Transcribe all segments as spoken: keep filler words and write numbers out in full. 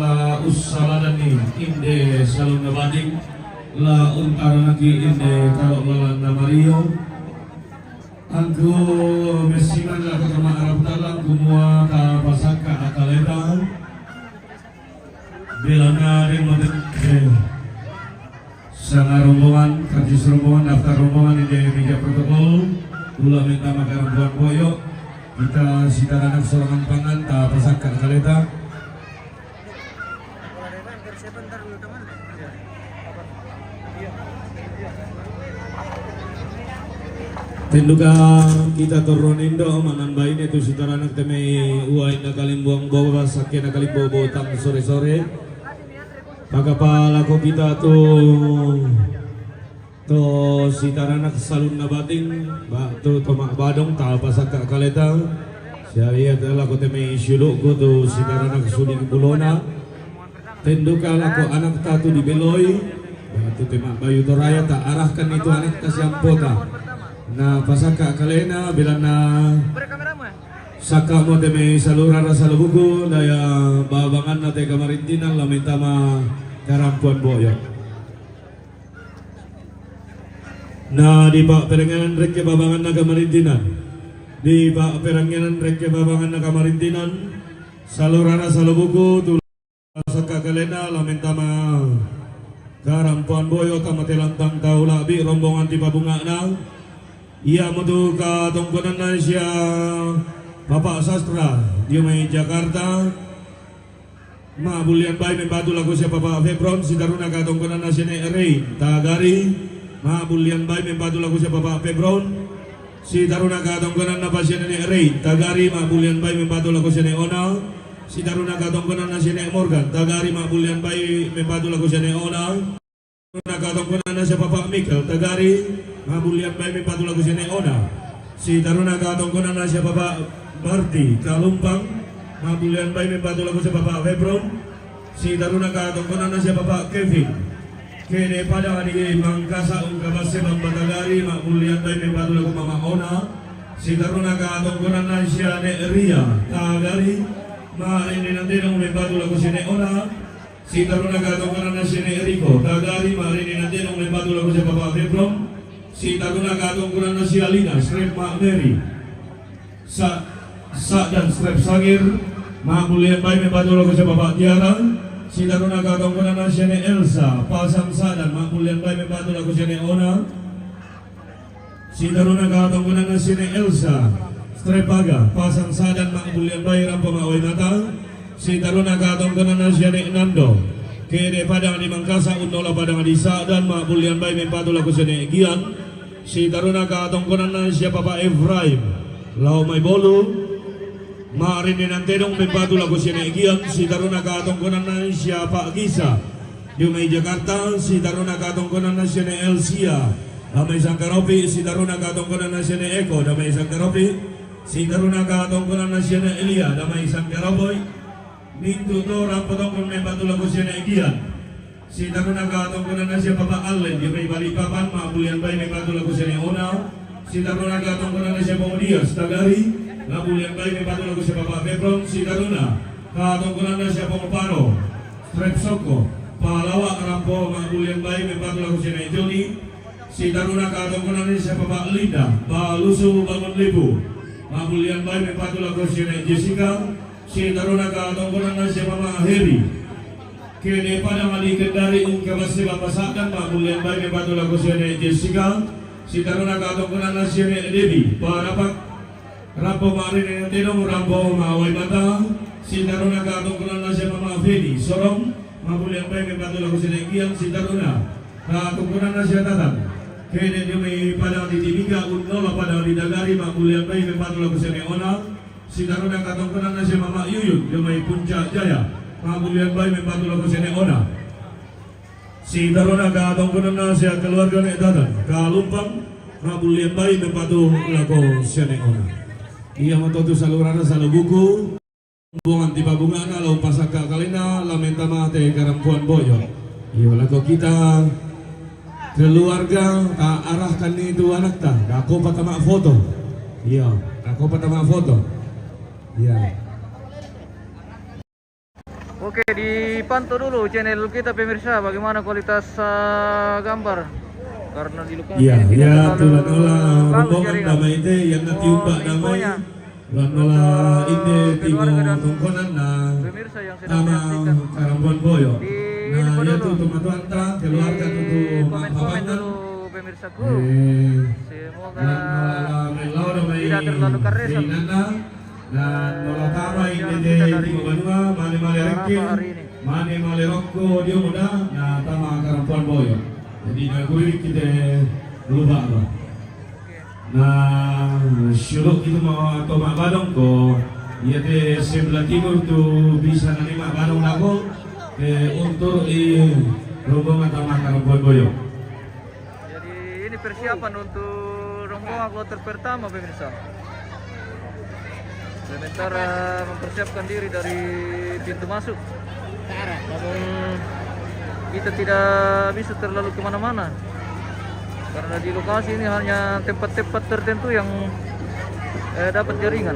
la ussaladanni inde salunna bating, la untaranaki inde kalo lalanna Mario. Angku messiman lako tama Arab Talang kumua tapasakka akaleta. Belana ring mate-, eh, sanga rombongan, karcis rombongan, daftar rombongan inde meja protokol, ula menta makarampuan boyo, kita sitaranak sorangan pangan, tapasakka akaleta. Tenduka kita torro nindo manang baine tu sitaranak temei uai nakalimbuang boba sakke nakalimbo botang sore-sore. Pakapalako kita tu to sitaranak salunna bating, ba tu to ma'badong tapasakka akaleta. Sia ia te lako temei siulu'ku tu sitaranak suding bulona. Tenduka lako anakta tu dibeloi, ba tu te ma'bayu toraya ta arahkan itu anakta siampota. Na pasakka akalena belana sakka mo temei salurara salubuku daya babanganna te kamarintinan la mentama karampuan boyo. Na di pa'perengngenan rekke babanganna kamarintinan. Di pa'perengngenan rekke babanganna kamarintinan. Salorana salobuku tu sakka kalenna la mentama karampoan boyo tama telantang tau la'bi rombongan tipabunga'na. Iamotu katongkonanna sia Papa Sastra dio mai Jakarta. Ma'bullian bai mempatu lako sia Papa Febron, sitaruna katongkonanna sia Ne' Rein Tagari. Ma'bullian bai mempatu lako sia Papa Febron. Sitaruna katongkonanna pa sia Ne' Rein Tagari, ma'bullian bai mempatu lako sia Ne' Ona. Sitaruna katongkonanna sia Ne' Morgan Tagari, ma'bullian bai mempatu lako sia Ne' Ona. Sitaruna katongkonanna sia Papa Michael Tagari, ma'bullian bai mempatu lako sia Ne' Ona. Sitaruna katongkonanna sia Papa Marti Kalumpang, ma'bullian bai mempatu lako sia Papa Febron. Sitaruna katongkonanna sia Papa Kevin. Kede pada di Mangkasa ungkabase Bamba Tagari, ma'bullian bai mempatu lako Mama Ona. Sitaruna katongkonanna sia Ne' Ria Tagari, ma'renne nantedong mempatu lako sia Ne' Ona. Sitaruna katongkonanna sia Ne' Riko Tagari, ma'renne nantedong mempatu lako sia Papa Febron. Sitaruna katongkonanna sia Lina Strep Ma' Mary. Sa-, Sa'dan Strep Sangir, ma'bullian bai mempatu lako sia Papa Tiara. Sitaruna katongkonanna sia Ne' Elsa Pasang Sa'dan, ma'bullian bai mempatu lako sia Ne' Ona. Sitaruna katongkonanna sia Ne' Elsa Strep Aga Pasang Sa'dan, ma'bullian bai rampo ma'wai mata. Sitaruna katongkonanna sia Ne' Nando, kede padang di Mangkasa unnola padang di Sa'dan, ma'bullian bai mempatu lako sia Ne' Gian. Sitaruna katongkonanna sia Papa Efraim lao mai Bolu, ma'renne nantedong mempatu lako sia Ne' Gian. Sitaruna katongkonanna sia Pa' Gisa dio mai Jakarta. Sitaruna katongkonanna sia Ne' Elsia damai Sangkaropi. Sitaruna katongkonanna sia Ne' Eko damai Sangkaropi. Sitaruna katongkonanna sia Ne' Elia damai Sangkaropi. Mintu' to rampo tongkon mempatu lako sia Ne' Gian. Sitaruna katongkonanna sia Papa Allen dio mai Balikpapan, ma'bullian bai mempatu lako sia Ne' Ona. Sitaruna katongkonanna sia Pong Dias Tagari, ma'bullian bai mempatu lako sia Papa Febron. Sitaruna katongkonanna sia Pong Paro Strep Soko Palawa rampo, ma'bullian bai mempatu lako sia Ne' Joni. Sitaruna katongkonanna sia Papa Linda Balusu Bangun Lipu, ma'bullian bai mempatu lako sia Ne' Jessica. Sitaruna katongkonanna sia Mama Heri, kede padang di Kendari ungkabase Bamba Sa'dan, ma'bullian bai mempatu lako sia Ne' Jessica. Sitaruna katongkonanna sia Ne' Devi Parapak, rampo ma'renne nantedong rampo ma'wai mata. Sitaruna katongkonanna sia Mama Feni Sorong, ma'bullian bai mempatu lako sia Ne' Gian. Sitaruna katongkonanna sia Tatang, kede dio mai padang di Timika unnola padang di Tagari, ma'bullian bai mempatu lako sia Ne' Ona. Sitaruna katongkonanna sia Mama Yuyun dio mai Puncak Jaya, ma'bullian bai mempatu lako sia Ne' Ona. Sitaruna katongkonanna sia keluarga Ne' Tatang Kalumpang, ma'bullian bai mempatu lako sia Ne' Ona. Iamoto tu salorana salobuku. Rombongan tipabunga'na lao pasakka kalenna la mentama te karampoan boyo. Iyo, lako kita keluarga, ta arahkan itu anakta, dako patama foto. Iyo, dako patama foto. Iya. Oke, dipantau dulu channel kita, pemirsa, bagaimana kualitas, eh, gambar. Karena di lokasi ini tidak terlalu bagus jaringan. Iya, iya, tu la nola rombongan damai te, yang nanti umba damai. Infonya. La nola inde timo tongkonanna, pemirsa yang sedang menyaksikan. Tama karampoan boyo. Di, nah, iya tu, tomatoanta, keluarga tu, tu, komen-komen dulu, pemirsaku. Eh, semoga tidak terlalu kareso. Dan nola tama inde te timo banua, mane-mane rekke, mane male rokko dio moda, na tama karampoan boyo. Jadi, na guriki te lupa apa. Na siulu' itu ma-, to ma'badong ko, iate sebelah timur tu bisa nani ma'badong lako, eh, untuk i rombongan tama karampoan boyo. Jadi, ini persiapan untuk rombongan kloter pertama, pemirsa. Sementara mempersiapkan diri dari pintu masuk. Namun kita tidak bisa terlalu kemana-mana. Karena di lokasi ini hanya tempat-tempat tertentu yang, eh, dapat jaringan.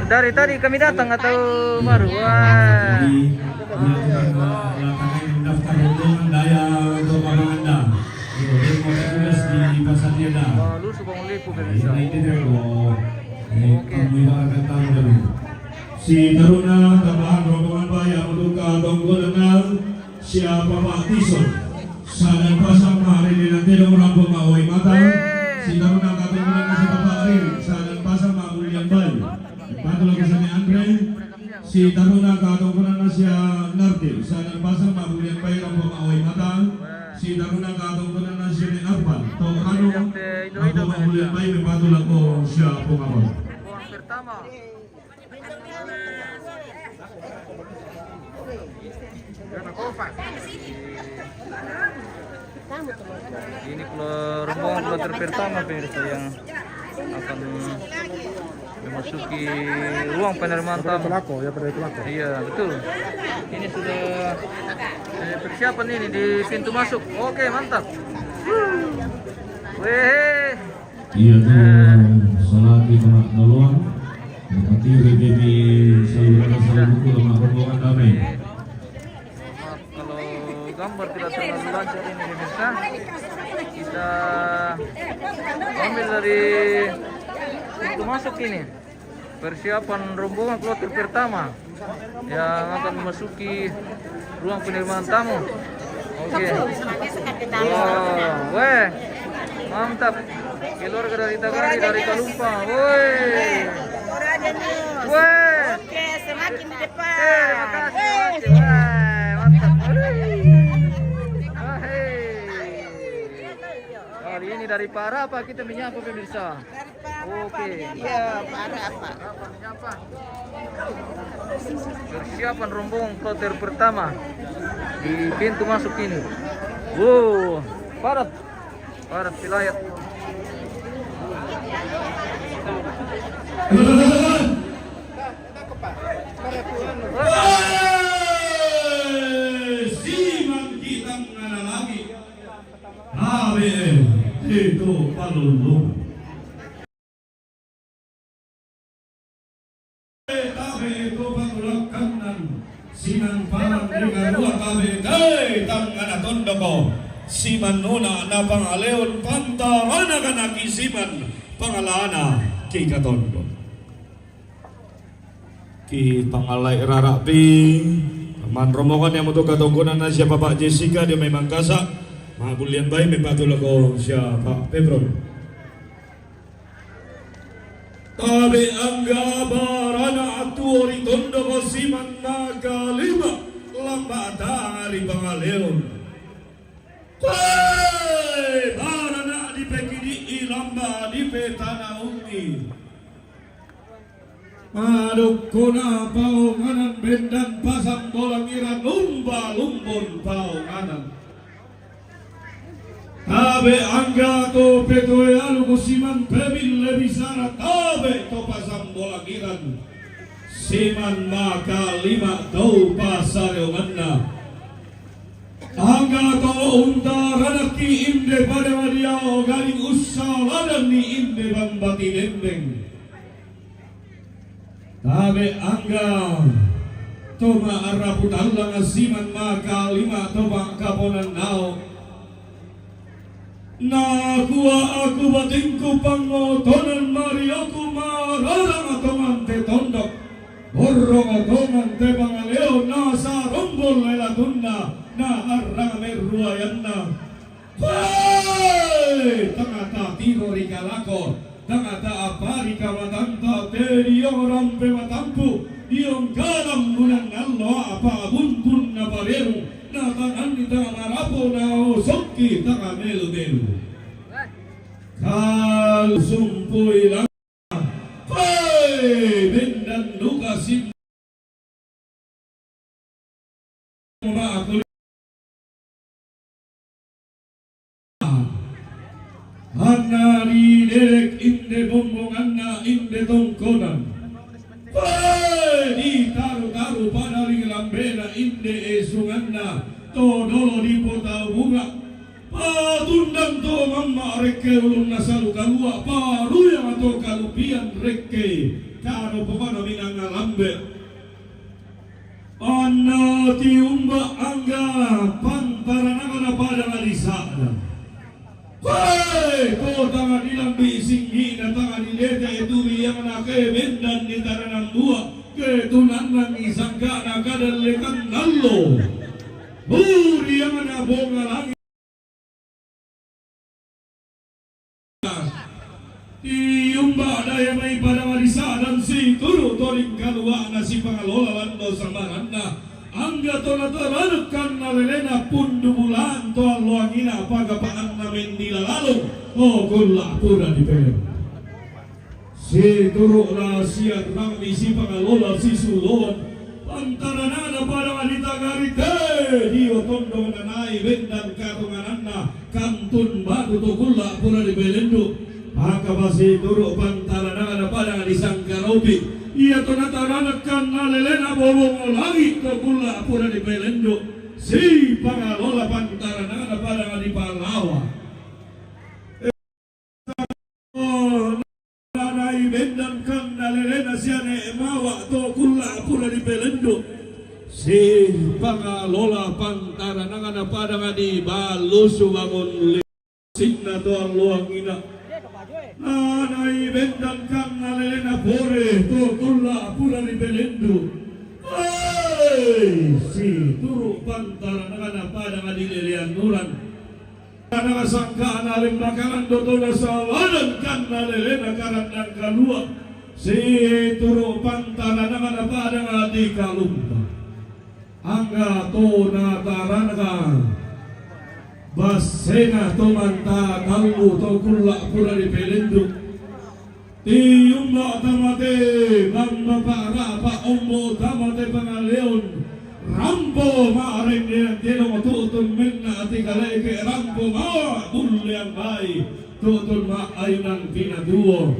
Dari tadi kami datang atau baru? Wah. Jadi, ya, kita, eh, datang ini mendaftar rombongan daya untuk Abang Anda. Itu, dia mau tugas di Pasar Tiada. Wah, lu suka ngelipu, nah, pemirsa. Ini dia, oh. Eh, oke. Kamu ibaratkan tamu dulu. Si Taruna tambahan rombongan bayar untuk Katong Gunung Nau. Siapa Pak Tison? Sadan pasang ma hari ni nanti dong orang pemawai mata. Si Taruna Katong Gunung Nau siapa Pak Rin? Sadan pasang ma Bulian Bayu. Bantu lagi sini Andre. Si Taruna Katong Gunung Nau sia Nardi. Sadan pasang ma Bulian Bayu orang pemawai mata. Si Taruna Katong Gunung Nau sia ni Arpan. Tong anu, aku ma Bulian Bayu membantu lako sia pengawai. Pertama. Ini kalau rombongan kloter pertama, pemirsa, yang akan memasuki ruang penerimaan tamu. Pada itu lako, ya, pada itu lako. Iya, betul. Ini sudah, eh, persiapan ini di pintu masuk. Oke, mantap. Weh. Iya tu, salaki mak doloan. Yang penting demi saluran saluku mak rombongan damai. Kalau gambar tidak terlalu lancar ini, pemirsa, kita ambil dari pintu masuk ini. Persiapan rombongan kloter pertama yang akan memasuki ruang penerimaan tamu. Oke. Wah, weh, mantap. Keluarga dari Tagari, dari Kalumpa. Woi. Weh. Oke, semakin di depan. Eh, makasih, makasih. Wah, mantap. Wih. Wah, hei. Kali ini dari Parapa kita menyapa, pemirsa. Oke. Iya, Parapa. Persiapan rombongan kloter pertama di pintu masuk ini. Wow, padat. Padat si layat. Eh, siman kita ngana lagi. Abe, itu palulu. Tabe ko patulakan nan siman paran di karua tabe kai tangana tondoko. Siman nuna na pangaleon pantarana kanaki siman pangalana ki katondo. Ki pangalai rarapi man rombongan yang mutu katongkonan na siapa Pak Jessica dia memang kasak. Mabulian baik mepatulako siapa Pebron. Tabe angga barana atuo ri tondoko siman makalima lamba tanga ri pangaleon. Kue barana dipekidi'i lamba dipe tana ungi. Madokkona paonganan bendan pasang bolang ira numba lumbon paonganan. Tabe angga to petoe alu ko siman pemil lebih sara tabe to pasang bolang iran. Siman makalima tau pasareonganna. Angga to unta ranaki inde pada wadiao galing ussa ladan ni inde bambati dendeng. Tabe angga to ma arapu tallang siman makalima to ma kaponan nao. Nakua aku batingku pangotonan marioku mararang tongan te tondok. Borrong tongan te pangaleo na sarombol lelatunna na arrang meruayanna. Hei, tangata tiro ri kalako, tangata apa ri kamatanta, te diong rampe matampu, diong kalambunan ngallo apa buntun na paberu, na tanganni tanga marapo na osokki tanga melu-melu. Kal sumpui lang-, hei, bendan duka sim- Anna diderek inde bombonganna inde tongkonan. Hei, ditaru-taru pada ri lambena inde esunganna to dolo dipotau bunga. Patundang to mamma' rekke ulunna salu kalua', paruyang to kalupiang rekke kano pokona minanga lambe'. Anna tiumba angga pantaranakna padang disa'dang. Woi, to tanga dilambi singgi'na, tanga didete tu riangna, ke bendan di tananang bua, ke tunannangi sangka'na kadallekang allo. Buriangna bonga langi'. Tiumba daya mai padang disa'dang situru' toring kalua'na sipangalola lando samaranna. Angga to nataranekkan nalelena pundu bulaan to alloangina pagapa'anna mendila lalung. Oh, kulla' pura dipeleng. Situru' la siarrang mi sipangalola sisuloan pantaranakna padang ditagari te dio tondong nanai bendan katongananna kantun batu to kulla' pura dipelendu'. Maka pasituru' pantaranakna padang disangkaropi. Ia to nataranekkan nalelena bobongo langi' to kulla' pura dipelendu'. Sipangalola pantaranakna padang dipalawa. Nanai bendan kan nalelena siane mawa to kulla' pura dipelendu'. Sipangalola pantaranakna padang dibalusu bangun li-, sinna to alloangina. Nanai bendan kan nalelena pore to kulla' pura dipelendu'. Hei, situru' pantaranakna padang dilelean uran. Karana sangka'na lembakalan dotona sawadan kan nalelena karandang kalua'. Situru' pantaranakna padang dikalumpa. Angga to nataranekka bassena to manta tallu to kulla' pura dipelendu'. Tiumba tamate bamba pa'rapa ombo tamate pangaleon. Rampo ma'rendean telong tu'tun menna ati kaleke rampo mawa bullean bai tu'tun ma'ayunan pinatuo.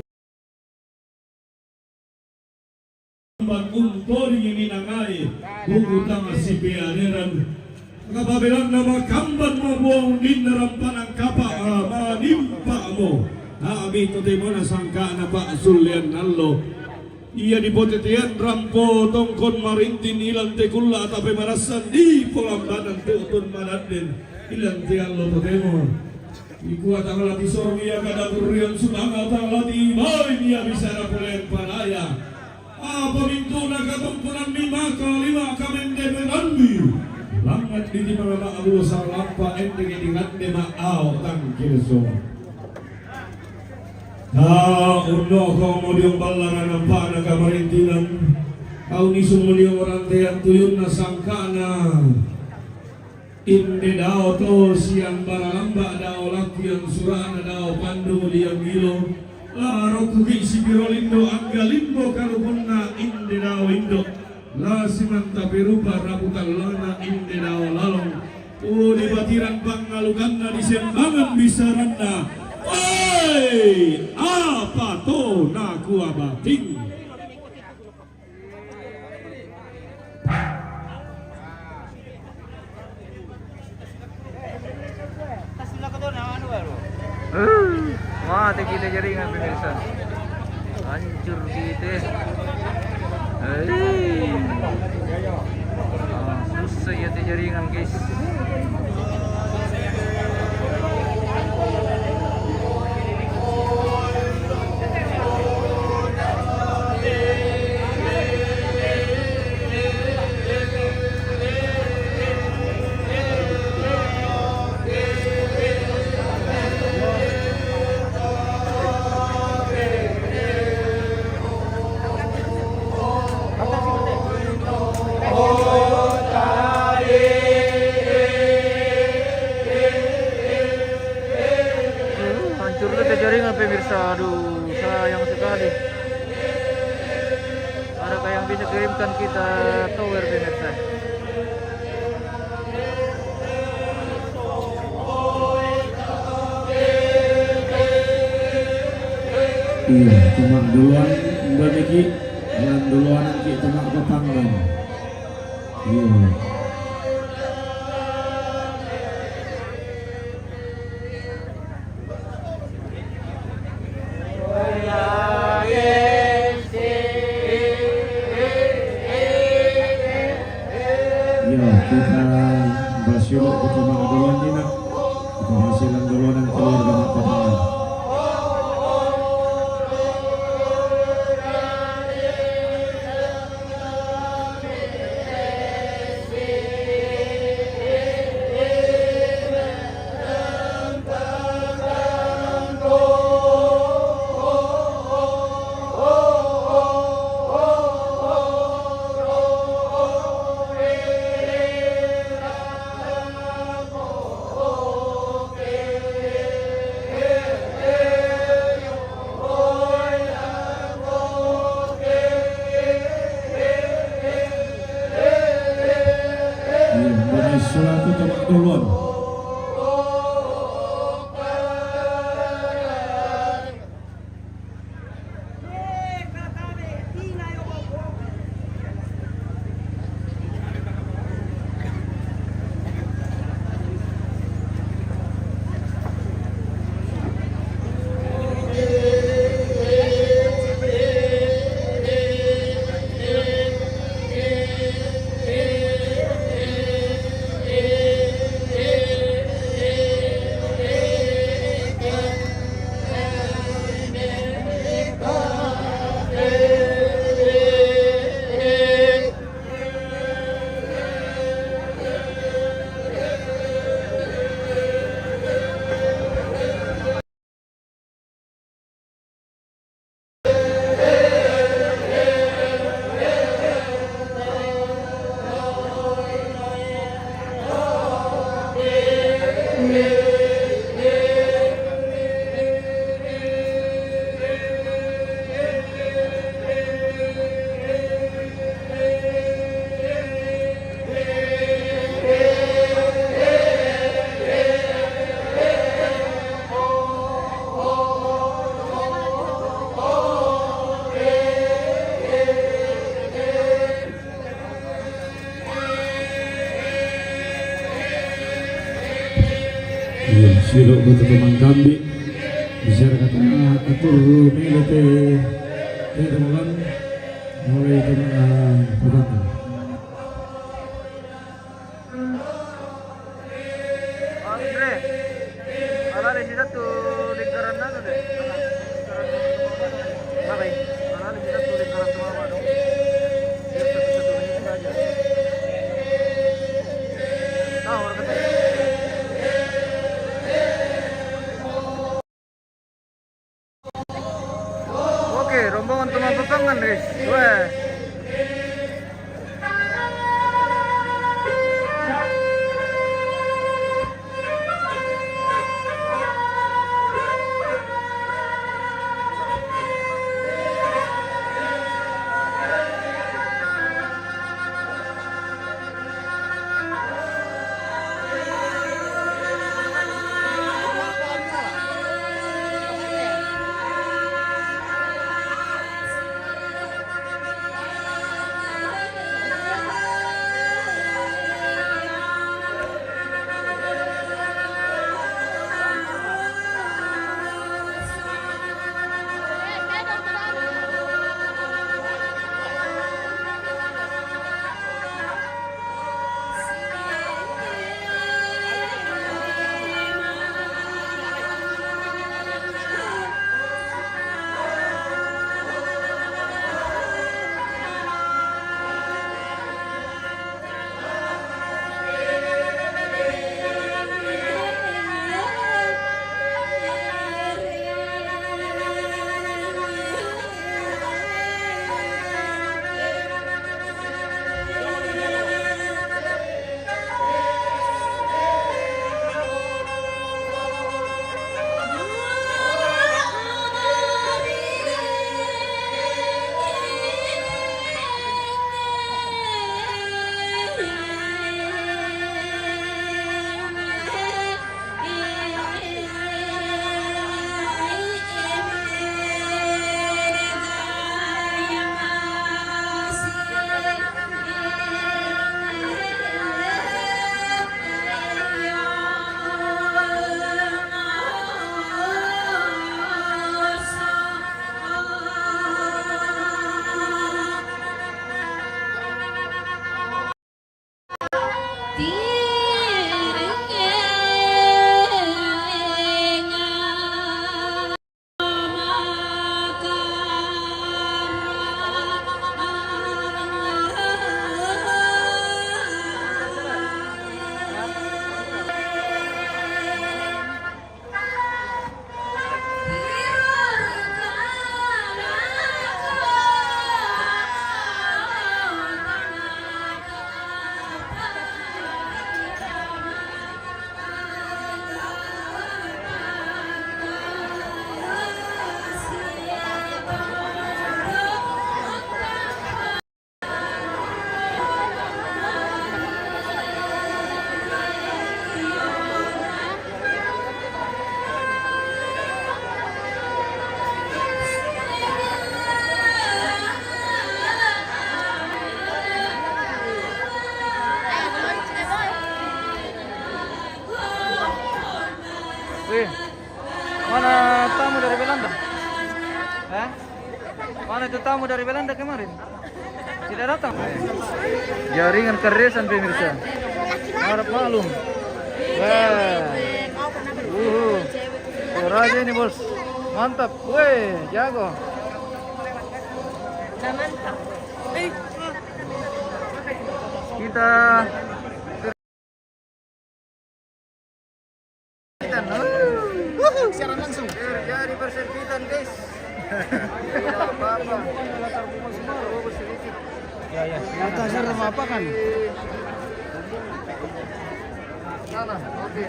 Kamban untoringi minangai buku tama sipeaneran. Kapabelanna makamban mabuang undinna rampanan kapa' manimpa'mo. Na'bi totemona sangka'na pa'sullean allo. Ia dipotetean rampo tongkon marintin ilan te kulla' tape marassan di polambanan tu'tun madadden ilan te allo totemo. Dikua tang la tisorong ia kada kurrian sumanga tang la tibain ia bisara polean padaya. Apa mintu'na katomponanmi maka lima kamendemenanmi. Langngan di timanga ma'bulo salampa endeke dikande ma'ao tangkilso. Kau unno'ko mudiong ballara nampa'na kamarintinan. Kau nisung mudiong rantean tuyunna sangka'na. Inde dao to siang baralamba dao lakkiang surana dao pandu liang ilo. La rokkuki sipiro lindo angga limbo kalukunna inde dao indo. La simantapi rupa rapu tallana inde dao lalong. Pudi patirang pangalukanna disembangan bisaranna. Woi, apa to nakua bating? Eh, mate kita jaringan, pemirsa. Hancur kita. Eh. Ah, susah ya te jaringan, guys. Hancur lagi jaringan, pemirsa. Aduh, sayang sekali. Adakah yang bisa kirimkan kita tower, pemirsa? Iya, cuma duluan Mbak Niki, jalan duluan Niki, cuma ke panggung. Iya. Ya, kita basiulok ko tu mak duluan ni, nak. Keberhasilan duluan keluarga mak patangan. Iya, bagi surat itu mak duluan. Iya, sirok betul teman kambing. Bicara kata atur mele te te teman mulai teman pertama. Andre, ala di sida tu lingkaran anu deh. Makanya, ala di sida tu lingkaran tu apa dong? Biar satu-satu ini saja. Tahu orang kata. Oke, rombongan teman pepangan, guys. Weh. Weh, mana tamu dari Belanda? Hah? Mana itu tamu dari Belanda kemarin? Tidak datang. Jaringan keresan, pemirsa. Harap maklum. Wah. Uhu. Toraja ini, Bos. Mantap. Weh, jago. Kita Siaran langsung. Terjadi persempitan, guys. Tidak apa-apa. Kita suruh apa kan? Sana, oke.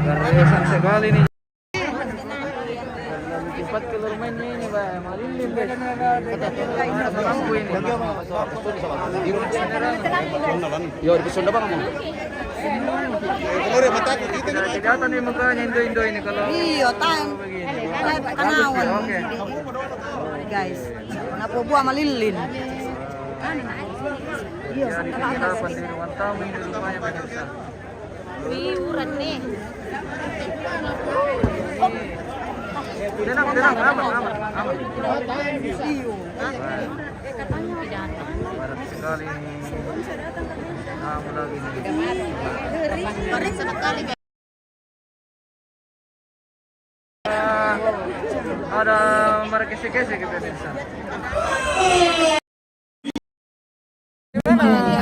Keresan sekali nih. Cepat keluar mainnya ini, Pak. Malilin, Pak. Kata lampu ini. Yo, di sana, Bang. Kelihatan nih mukanya Indo-Indo ini kalau Iya, tan. Begini. Kanawan. Oke. Guys, kenapa buah malilin? Iya, kita apa sih, ruang tamu ini rupanya, pemirsa. Wih, urat nih. Tenang, tenang, aman, aman, aman. Iyo. Padat sekali ini. Tamu lagi nih. Kering sama sekali. Ada marah kese-kese gitu, pemirsa. Gimana?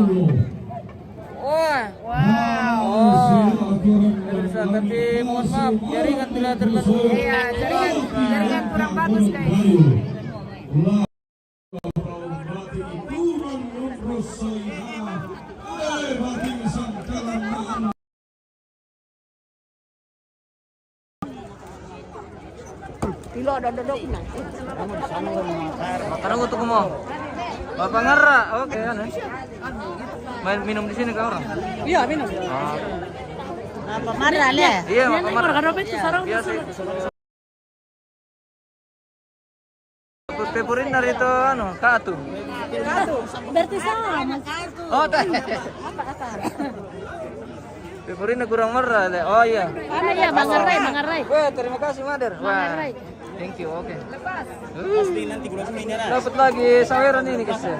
Wah. Wow. Oh. Pemirsa, tapi mohon maaf, jaringan tidak terganggu. Iya, jaringan, jaringan kurang bagus, guys. Tilo ada dodok na. Makarang untuk mo. Bapak ngara, oke, anu. Main minum di sini kah orang? Iya, minum. Oh. Apa marah le? Iya, Bapak marah. Ada itu sarang. Iya sih. Pepurin dari itu, anu, Katu. Berarti sama. Oh, teh. Apa, apa? Pepurin kurang marah, le. Oh, iya. Mana ya, Mangarai, Mangarai. Weh, terima kasih, Mader. Wah. Mangarai. Thank you, oke. Lepas. Pasti nanti gula-gula ini, nah. Dapat lagi saweran ini, guys, ya.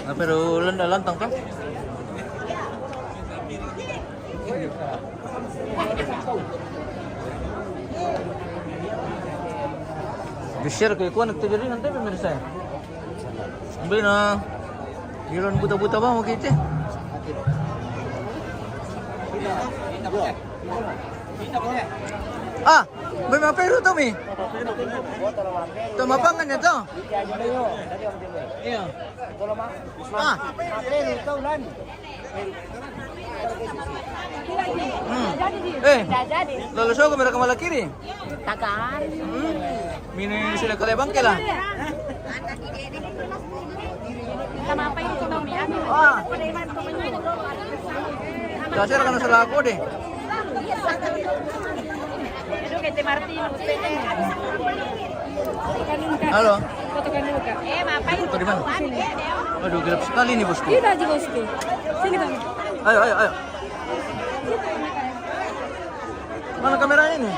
Nah, pero landa lantang to. Di-share ko, ikuan nagtijari nanti, pemirsa. Ambil na. Iran buta-buta ba mo kiti? Ah, may mga pero to, mi. Tumapangan niya to. Iya. Ah. Hmm. Eh, lalu so kamera kamala kiri. Takan. Hmm. Mini sila kalebang kela. Sama apa itu, Tommy? Ah. Dasar kana sala kode. Halo. Foto di mana? Aduh, gelap sekali nih, bosku. Kita aja, bosku. Sini, Tommy. Ayo, ayo, ayo. Mana kameranya ini?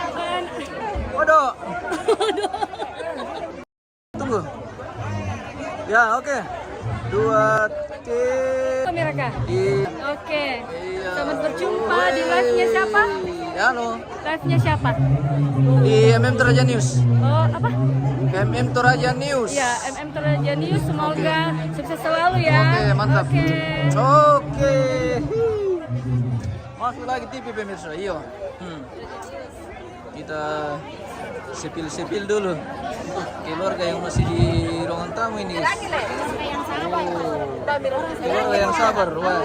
Waduh. Waduh. Tunggu. Ya, oke. Dua, tiga. Kamera kah? Di Oke. Iya. Selamat berjumpa di live-nya siapa? Halo. Live-nya siapa? Di M M Toraja News. Oh, apa? M M Toraja News. Ya, M M Toraja News. Semoga sukses selalu ya. Oke, mantap. Oke. Oke. Masuk lagi T V pemirsa. Iya. Hmm. Kita sepil-sepil dulu. Keluarga yang masih di ruangan tamu ini, guys. Oh. Keluarga yang sabar, wah.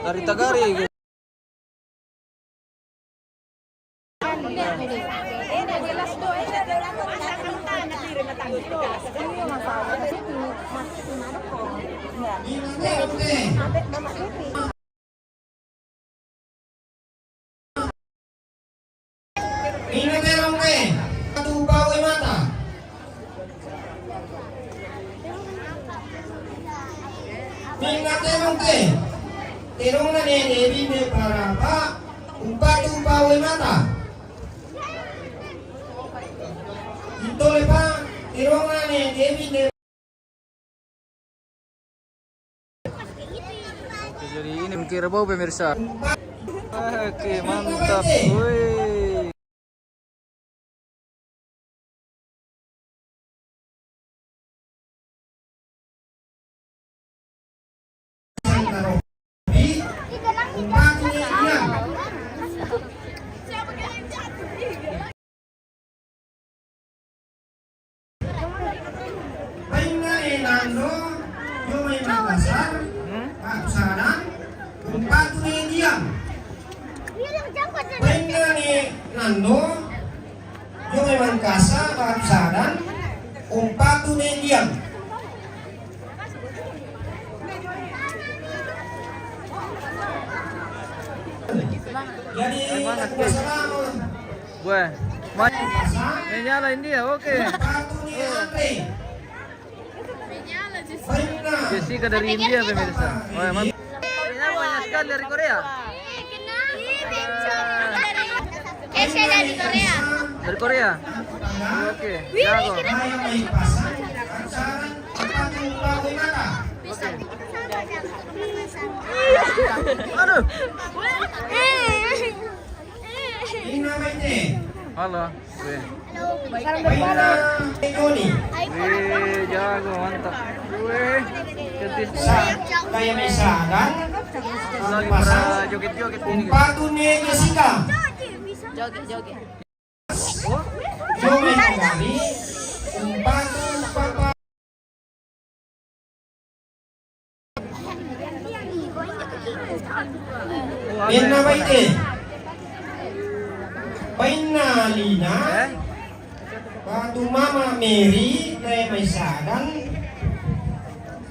Dari Tagari, guys. Inna terong te, tu pau e mata. Inna terong te, terong na ne Devi ne parapa, umpa tu pau e mata. Ito le pa, terong na ne Devi ne Oke, jadi ini mengkira bau pemirsa. Oke, mantap. Woi. Bainna ne Nando, yo mai Makassar, Pak Sadan, umpatu ne Dian. Bainna ne Nando, yo mai Makassar, Pak Sadan, umpatu ne Dian. Jadi, semangat, guys. Wah, ma-, menyala India, oke. Jessica dari India, pemirsa. Wah, mantap. Ini banyak sekali dari Korea. Kesha dari Korea. Dari Korea? Oke, jago. Oke. Aduh. Halo. Weh. Weh, jago, mantap. Weh, cantik. Sa-, kayak misalkan, lagi pada joget-joget ini. Umpatu ne Jessica. Joget-joget. Joget kembali. Umpatu papa. Bainna baite. Bainna Lina. Eh? Batu mama Mary, teh mai Sadan.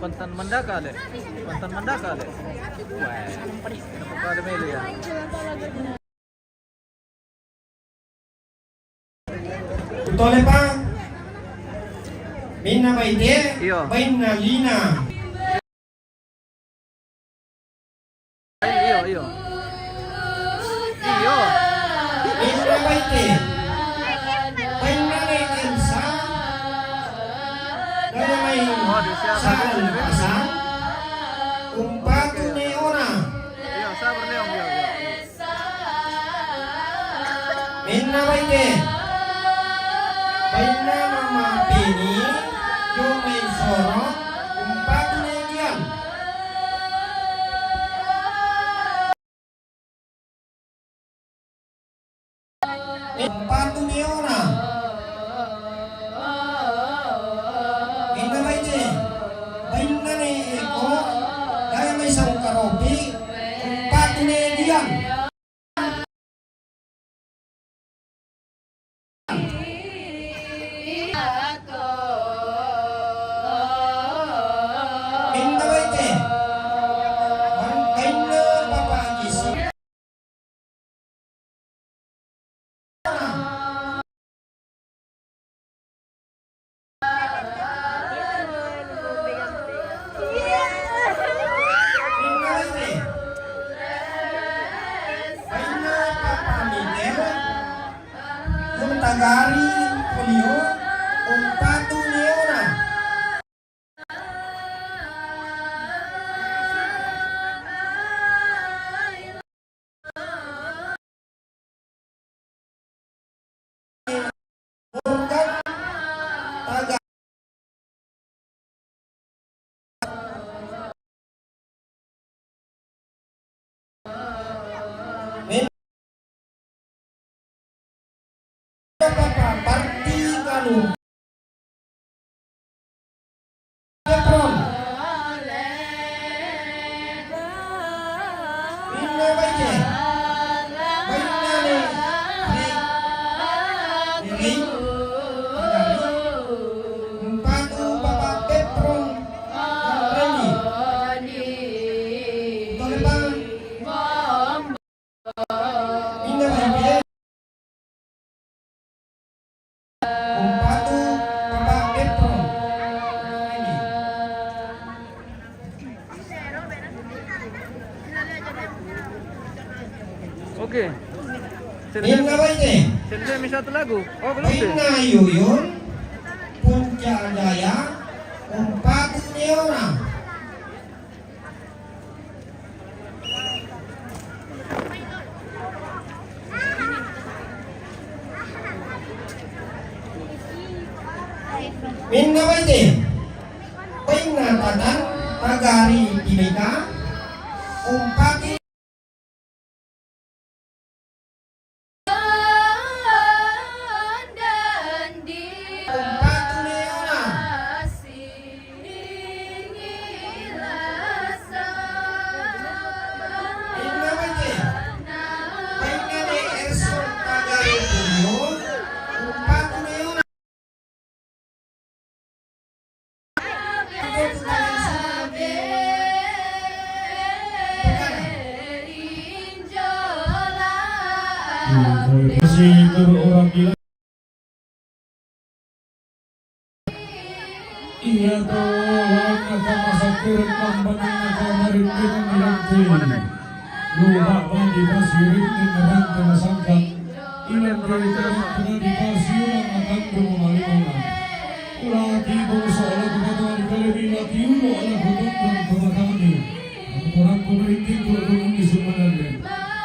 Pantan mandaka le. Pantan mandaka le. Wah. Kenapa ada Meli ya? Tole pa. Minna baite. Iyo. Bainna Lina. Iyo, iyo. Iyo. Minna baite. Bainna ne Elsa. Daya mai. Oh, di siapa? Sa-, Elsa. Umpatu ne Ona. Iyo, sabar, Leon. Iyo, iyo. Minna baite. Bainna mama Peni, yo mai Soro, umpatu ne Dian. Umpatu ne Ona. Minna baite. Bainna ne Eko, daya mai Sangkaropi, umpatu ne Ari Polio, umpatu ne ora. Morgan Taga. Papa Parti Kanu. Petron. Minna baike. Minna ne. Ri. Ri. Umpatu Papa Petron. Reni. Tolebang. Inna baike. Umpatu Papa Petron. Oke. Inna baike. Sendiri, sendiri, satu lagu. Oh, belum deh. Inna Yuyun, Puncak Jaya, umpatu ne ora. Minna baike. Bainna Tatan, Tagari Timika, umpatu Iya, tolong kata masakirin lamban kamarin dengan ilang tini. Lupa bagi pasirin dengan kena sangkan. Ilang tini kami pernah dipasirin akan dulu malimongan. Laki bangsa lagu batang di kalebi laki ulo lagu tuntun kebatang ni. Aku orang pemerintin dulu dulu di Sumanan.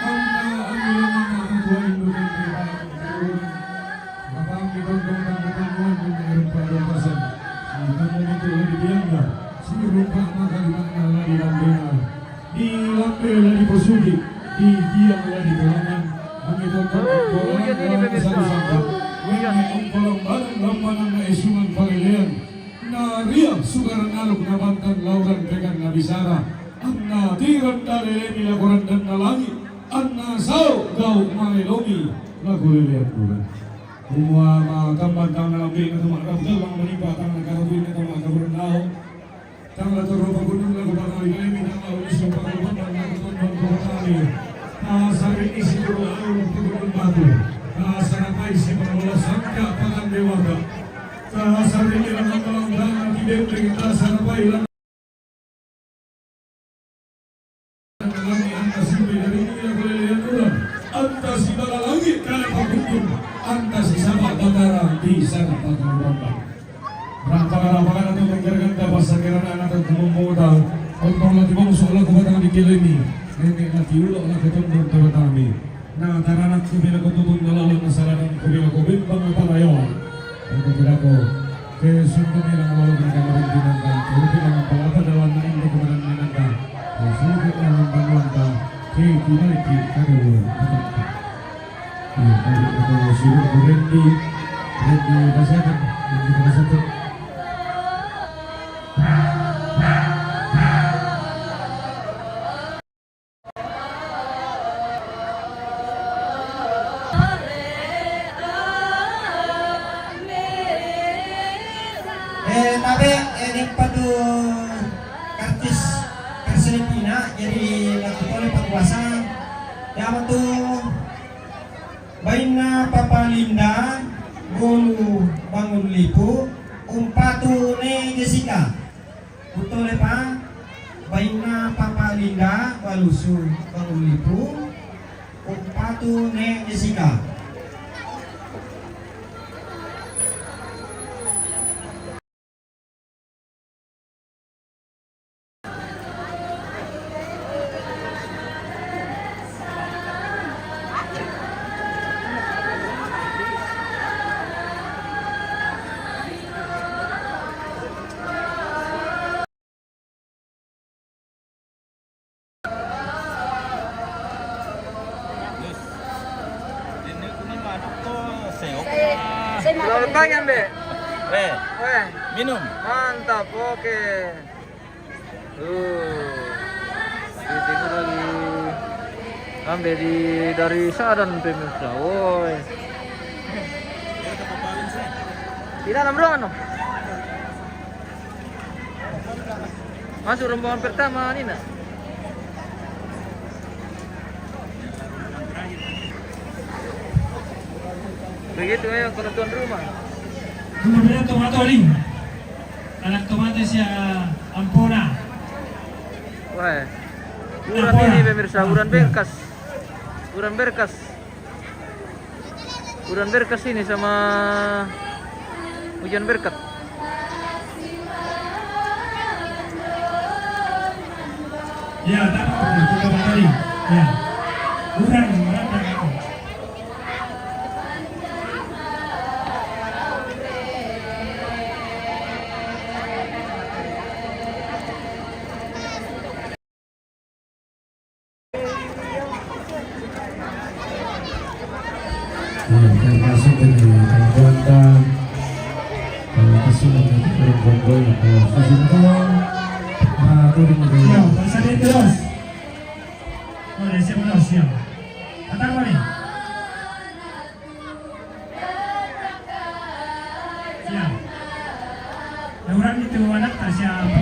Anak ambil nama aku tuan dulu. Batang di tuntun dan pertemuan dengan Pak Dokasan. Kita mau itu lebih diam dah. Sini rupa maka di mana lagi lambena. Di lambe la di Posugi, di tiang la di Tulangan, mangitongkong. Oh, iya, iya, iya, iya. Satu-satu. Iya. Mangitongkong bareng lambanan na esungan palelean. Na ria sugaran aluk na bantan lauran pekan na bisara. Anna tiran dalelemi lakoran dan na langit. Anna sao gau malelomi lakolelean bulan. Kumua ma kamban tang na lambe na tumak rap dalang manimpa tang na karatuin na tumak kaburan lao. Tanggal turu pagundung lagu patali kami, tanggal ulis pagundung lagu patali. Pasar ini si guru alu pagundung batu. Pasar apa isi pengelola sangka pakan dewata. Pasar ini lagu malam tangan di dendeng. Pasar apa ilang. Kami angka simpe dari ini lagu lelean urang. Anta si bala langit kana pagundung. Anta si sabak batara di sana pagundung. Rampaka-rampaka na tentang garganta pasakirana na tentang mota. Ontong lati bongso laku batang di kelemi. Nenek lati ulo laku tondong tabatami. Na taranak ku bila ku tutung na lawan na saladang ku bila ku bimbang na palayawan. Aku tidak ku. Ke sungguh bilang lalu mereka merintih nangka. Ku bilang apa-apa dalam na indu kemarin menangka. Ku sungguh dalam banuanta. Ke kibalik ki kadu. Iya, kalau kita mau suruh ke Randy, Randy Pasaka, Randy Pasaka. Eh, tabe, eh, di patu kartis Perselepina, jadi laku tole pakuasa. Yang tu Bainna Papa Linda, Bolu Bangun Lipu, umpatu ne Jessica. Butole pa, bainna Papa Linda, Balusu Bangun Lipu, umpatu ne Jessica. Selamat pagi, Ambe. Eh, weh, minum. Mantap, oke. Tuh, ditinggal lagi. Ambe di, dari Sadan, pemirsa. Woi. Di dalam ruangan, no. Masuk rombongan pertama, Nina. Begitu ya, kalau tuan rumah. Kemudian tomato ling. Anak tomato sia Ampona. Wah. Uran ini, pemirsa, uran bengkas. Uran berkas. Uran berkas ini sama hujan berkat. Ya, tak apa, kita materi. Ya. Uran, uran, uran. Nah, termasuk ini, kawan-kawan, eh, kasih nanti orang Bonggol, eh, Susinto, ah, turun di. Ya, pasal dia terus. Oh, dia siap terus, ya. Kata apa ni? Ya. Orang itu anak tak siapa